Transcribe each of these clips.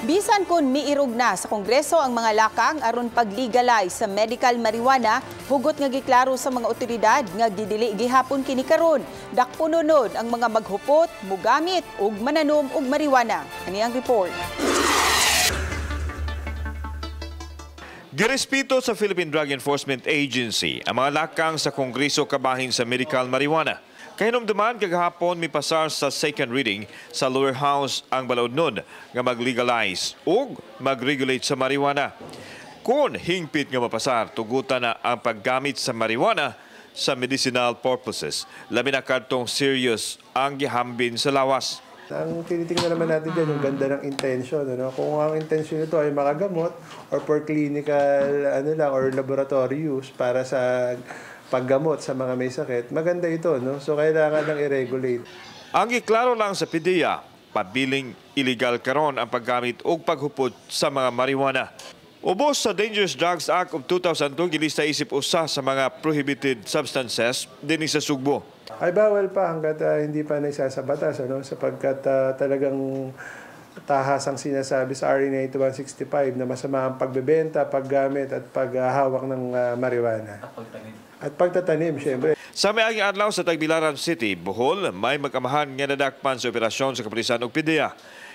Bisan kung miirog na sa Kongreso ang mga lakang aron pag-legalize sa medical marijuana, hugot nga giklaro sa mga otoridad nga gidili gihapon kini karon. Dakpunon ang mga maghupot, mugamit ug mananom og marijuana. Ani ang report. Girespeto sa Philippine Drug Enforcement Agency ang mga lakang sa Kongreso kabahin sa medical marijuana. Kahinumduman kagahapon mipasar sa second reading sa lower house ang balaod nun nga mag-legalize ug mag-regulate sa marijuana. Kung hingpit nga mapasar, tugutan na ang paggamit sa marijuana sa medicinal purposes. Labi na kadtong serious ang gihambin sa lawas. Ang tinitingnan naman natin dyan, yung ganda ng intention. Ano? Kung ang intention nito ay makagamot or for clinical ano lang, or laboratory use para sa paggamot sa mga may sakit, maganda ito. No? So, kailangan lang i-regulate. Ang giklaro lang sa PDEA, pabiling illegal karon ang paggamit o paghupot sa mga marijuana. Ubos sa Dangerous Drugs Act of 2002, gilista isip usa sa mga prohibited substances dinhi sa Sugbo. Ay bawal pa hanggat hindi pa naisasabatas, ano? Sapagkat talagang tahas ang sinasabi sa RA 9165 na masama ang pagbebenta, paggamit at paghahawak ng marijuana. At pagtatanim, syempre. Sa miaging adlaw sa Tagbilaran City, Bohol, may mag-amahan nga nadakpan sa operasyon sa kapulisan ug PDEA.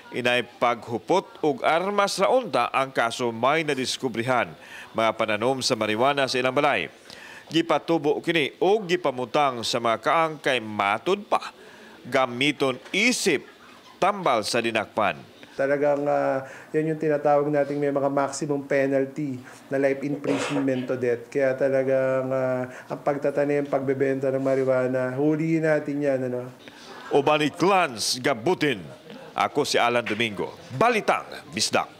Inay paghupot ug armas ra unta ang kaso may nadiskubrihan mga pananom sa marijuana sa ilang balay. Gipatubo kini og gipamutang sa mga kaang kay matud pa gamiton isip tambal sa dinakpan. Talagang yan yung tinatawag nating may mga maximum penalty na life imprisonment to death. Kaya talagang ang pagtatanim, pagbebenta ng marijuana, huliin natin yan. Ano? Uban ni Clans Gabutin. Ako si Alan Domingo. Balitang Bisdak.